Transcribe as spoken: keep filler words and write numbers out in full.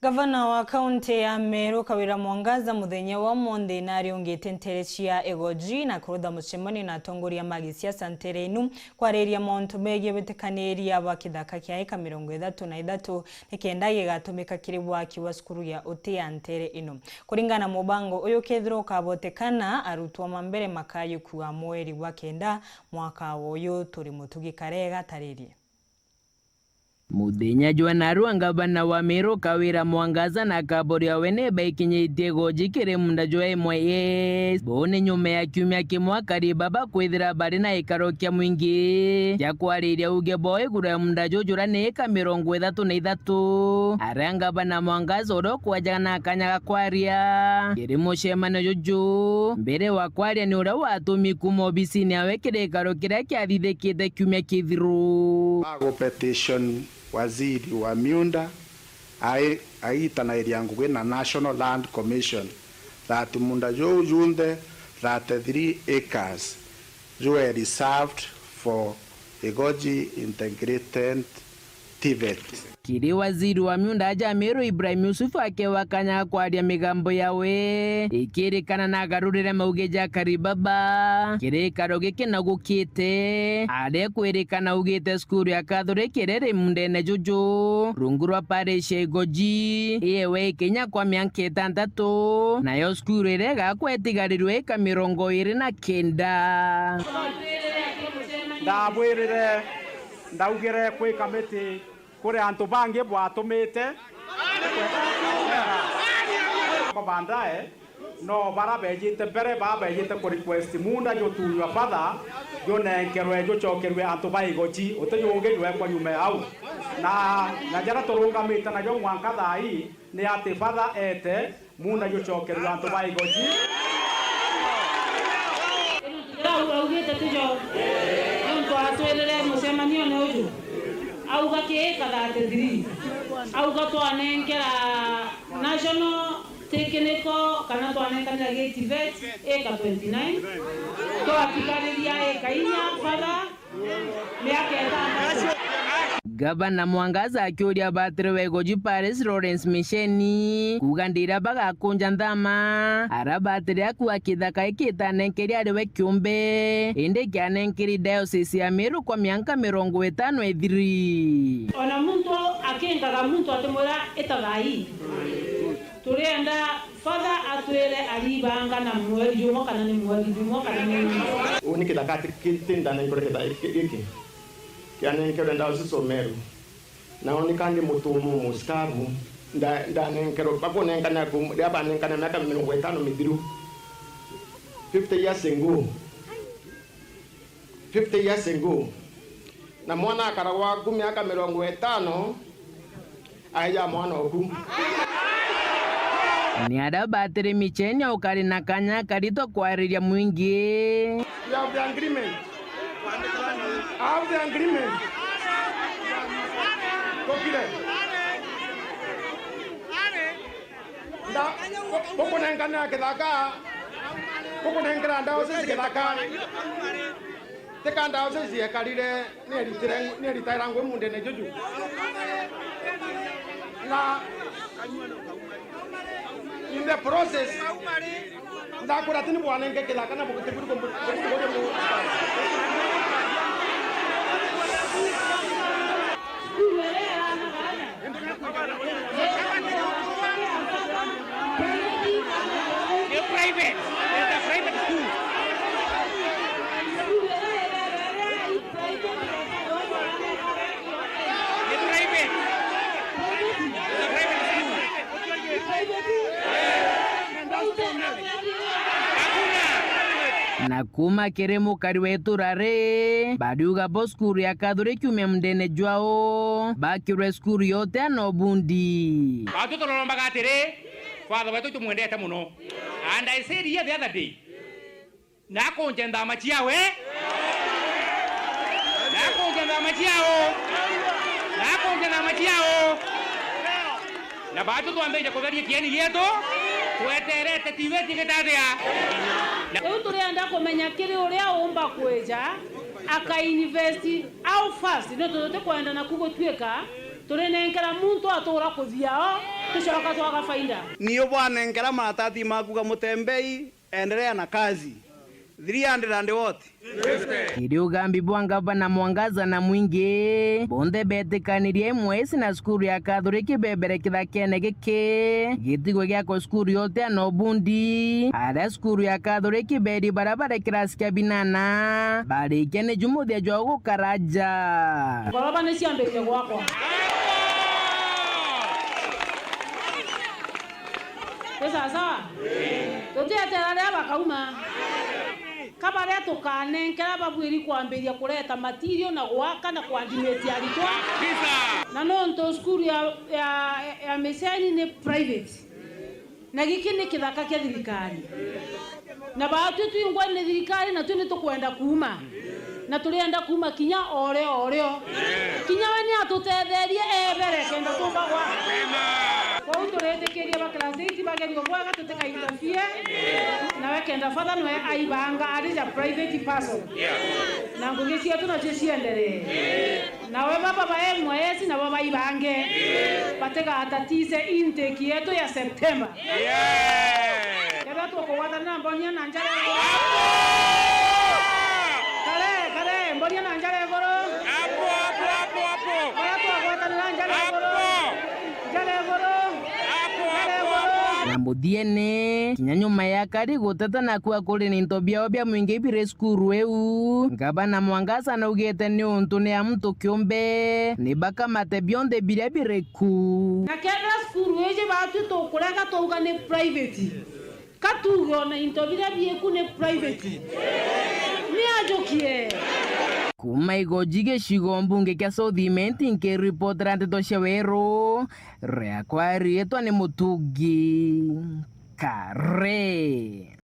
Gavana wa kaunti ya Meru, Kawira Mwangaza, muthenya wa umunthi nariungite ntere cia Igoji na kurutha mucemanio na atongoria ma gisiasa ntere inu kwariria mauntu megii witikaniria bwa kithaka kia eka mirongo ithatu na ithatu nikenda gigatumika kiri waki wa cukuru ya uti ya ntere ino. Kuringana na mubango uyu, kethirwa ukabotekana, arutwa ma mbere makayukua mweri wa kenda mwaka uyu turi. Mutugi Karega taririe. Muthenya jwa narua, ngavana wa Meru Kawira Mwangaza na kaburi awe ni baikinyitie Igoji kiri munda jwa M Y S. Buu ni nyuma ya kiumia kimwe akari baba kwithira bari na gikaro kia mwingi gia kwariria uge bwao iguru ya munda juju juria ni eka mirongo ithatu na ithatu, aria ngavana Mwangaza uria ukwajaga na kanya ga kwaria kiri mucemanio juju. Mbere wa kwaria ni uria watumi kuuma obisini yawe kiri gikaro kiria kiathithikite kiumia kithiru. Bagu petition waziri wa miunda, ai-, aitanairia ngugi na National Land Commission that munda juu junthe thirty-three acres ju were reserved for Igoji Integrated TVET. Kiri waziri wa miunda aja Meru Ibrahim Yusuf akewa kanya ga kwaria migambo yawe, ikirikana na agarurire mauge ja akari baba. Kiri gikaro giki na gukite, aria kwirikana augite cukuru ya Catholic iria iri mundene juju rungu rwa parish ya Igoji, iyewe ikinya kwa mianka itantatu, nayo cukuru iria igakwa itigarirwe eka mirongo iri na kenda. Ndabwirire, ndaugire kwi kamiti kuri antu bangi bwatumite. Babandae no bara bejite mbere, bara bejite ku request munda jutunywa father, junenkerwe jucokerwe antu ba Igoji, uti jungi jwekwa nyuma ya au. Na, na jaria turungamite najo mwanka thaa ii ni ati father ete, munda jucokerwe antu ba Igoji. Au augite tijo, niuntu atwirire mucemanione uju, auga ki eka thirty-three, auga twanenkera National Technical kana twanenkanira gi TVET eka twenty-nine, twatigariria eka inya father. Miaka itantatu. Gavana Mwangaza akiuria batiri wa Igoji Parish Lawrence Micheni kuuga ndiria bagakunja nthama, ara batiri akua kithaka giki itanenkeria ari we kiumbe, indi kianenkeri diocese ya Meru kwa mianka mirongo itano ithiri. Ona muntu akingaga muntu atimwira ita thaa ii. Turienda Father atwire aribanga na mweri jumwe kana ni mweri jumwe kana ni. Uu ni kithaka ti, ti, ti ndanenkerwe kithaka giki. Kianenkerwe diocese o Meru. Nao ni kandi mutumu musikaru, nda-, ndanenkerwe, bakunenkana ku, riria banenkana miaka mirongo itano mithiru. Fifty years ago. Fifty years ago. Na mwana akara gwaku miaka mirongo itano, aeja mwana oku. Ni aria batiri Micheni ukari na kanya karito kwariria mwingi. You have the agreement. I have the agreement. Tukire. Nda-, gu-, gukunenkana kithaka, gukunenkera diocese kithaka. Tika diocese yekarire nieritire, nieritaira ngui mundene juju. Na in the process, ndakwira ati ni bwanenge kithaka na bugutiburi kumbu-, kumbu-, kumbu-, Ni private. It's a private school. Ni private. It's a private school. Hakuna. Na kuuma kiri mukari wa itura ri, bariuga bo cukuru ya Catholic kiumia mundene jwao, bakirwe cukuru yote ana ubundi. Batu turorombaga atiri, Father wetu tumwendete muno. And I said here the other day, nakunje nthama ciawe. Nakunje nthama ciao. Nakunje nthama ciao. Na batu twambirije kutheria kieni gietu, tweterete TVET igitathia. Na riu turienda kumenya kiri uria umba kwija, aka invest how fast, nontu tutikwenda naku gutuika turinenkera muntu atura kuthia o. Tucoka twaga faida. Niyo bwanenkera maratati maku ga Mutembei, endelea na kazi. Three hundred and what? Kiri ugambi bwa ngavana Mwangaza na mwingi, bonthe betikanirie imwe isi na cukuru ya Kathoriki bebere kithakene giki. Gitigo giakwa cukuru yote ya Nobundi, aria cukuru ya Kathoriki beri baria bare kirasi kia binana, barikia ni ju muthia jwa gukaraja. Ngoroba ni ciambiririe gwakwa. Ni sawa sawa? Tutieterera riria bakauma. Ka baria tukanenkera babuiri kwambiria kureta material na gwaka na kuandimiti aritwa. Na nontu cukuru ya, ya, ya Miceni ni private. Na giki ni kithaka kia thirikari. Na baatwi twingwa ni thirikari, na twi ni tukwenda kuuma. Na turienda kuuma kinya orio orio. Kinya we ni atutetherie ebere kenda tumbagwa. Kwou turitikirie ba class eight bagerio bwega, tutikainterfere. Nawe kenda father nwe aibanga, ari ja private person. Na ngugi cietu nacio cienderee. Nawe baba bae mwesi nabo baibange. Batigatatise intake yetu ya September. Kethira tukugwatanira mbonia na njara iguru. Kare, kare, mbonia na njara iguru. Kethira twagwatanira njara iguru. Njara iguru. Njara iguru. Na muthiene, kinya nyuma ya kari guteta na kua kuri ni into biao bia mwingi biri cukuru iu, ngavana Mwangaza naugite ni untu ni a muntu kiumbe, ni bakamate bionthe biria biri ku. Na kethira cukuru iji baatwi tukurega twauga ni private, ka tuuge ona into biria bieku ni private? Ni ajukie. Kuuma Igoji gicigo mbunge kia South Imenti, nkiripotera nteto cia Weru, riakwa riitwa ni Mutungi Kare.